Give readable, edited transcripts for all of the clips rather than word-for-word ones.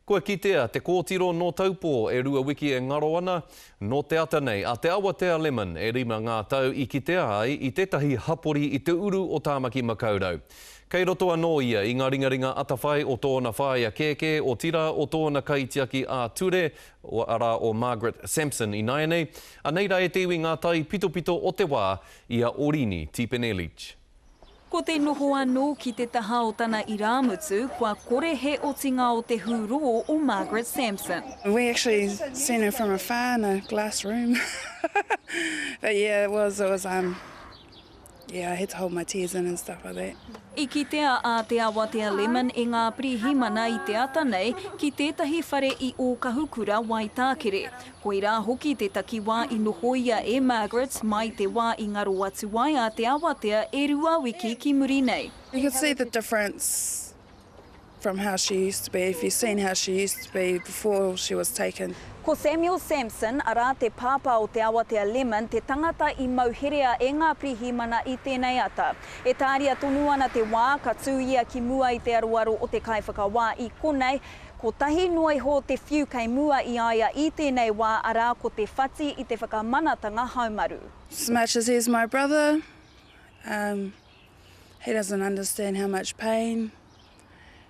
Kua kitea te kōtiro nō Taupō e rua wiki e ngaro ana, nō te ata nei a Te Awatea Lemon e rima ngā tau i kitea ai i tētahi hapori i te uru o Tāmaki Makaurau. Kei roto anō ia i ngā ringaringa atawhai o tōna whaea kēkē, otirā o tōna kaitiaki ā-ture, arā o Margaret Sampson ināianei. Anei rā e te iwi ngā taipitopito o te wā i a Orini Tipene Leach. Ko te noho anō ki te taha o tana irāmutu, kua kore he otinga o te hūrō o Margaret Sampson. We actually seen her from afar in a glass room but yeah it was it was um yeah I had to hold my tears in and stuff like that. I kitea a Te Awatea Lemon e ngā pirihimana i te ata nei ki tētahi whare i Ōkahukura, Waitākere. Koirā hoki te takiwā i nohoia e Margaret mai te wā i ngaro atu ai a Te Awatea e rua wiki ki muri nei. You could see the difference from how she used to be, if you've seen how she used to be before she was taken. Ko Samuel Sampson, arā te pāpā o Te Awatea Lemon, te tangata i mauherea e ngā pirihimana i tēnei ata. E tāria tonu ana te wā ka tū ia ki mua i te aroaro o te kaiwhakawā i konei, Kotahi noa iho te whiu kei mua i a ia i tēnei wā, arā, ko te whati i te whakamanatanga haumaru. As much as he's my brother, um, he doesn't understand how much pain,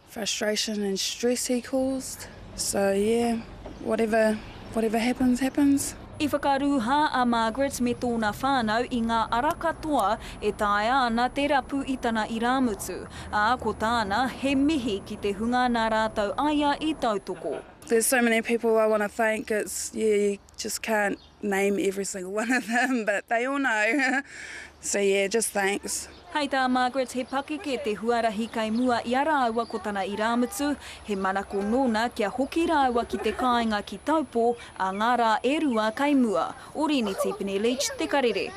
frustration and stress he caused. So yeah, whatever, whatever happens, happens. I whakarūhā a Margaret me tōna whānau i ngā ara katoa e taea ana te rapu i tana irāmutu, ā, ko tāna, he mihi ki te hunga nā rātou a ia i tautoko. There's so many people I wanna thank, it's, yeah, you just can't name every single one of them, but they all know, so yeah, just thanks. Hei tā Margaret he pakeke te huarahi kei mua i a rāua ko tana irāmutu, he manako nōna kia hoki rāua ki te kāinga ki Taupō ā ngā rā e rua kei mua. Orini Tipene-Leach, Te Karere.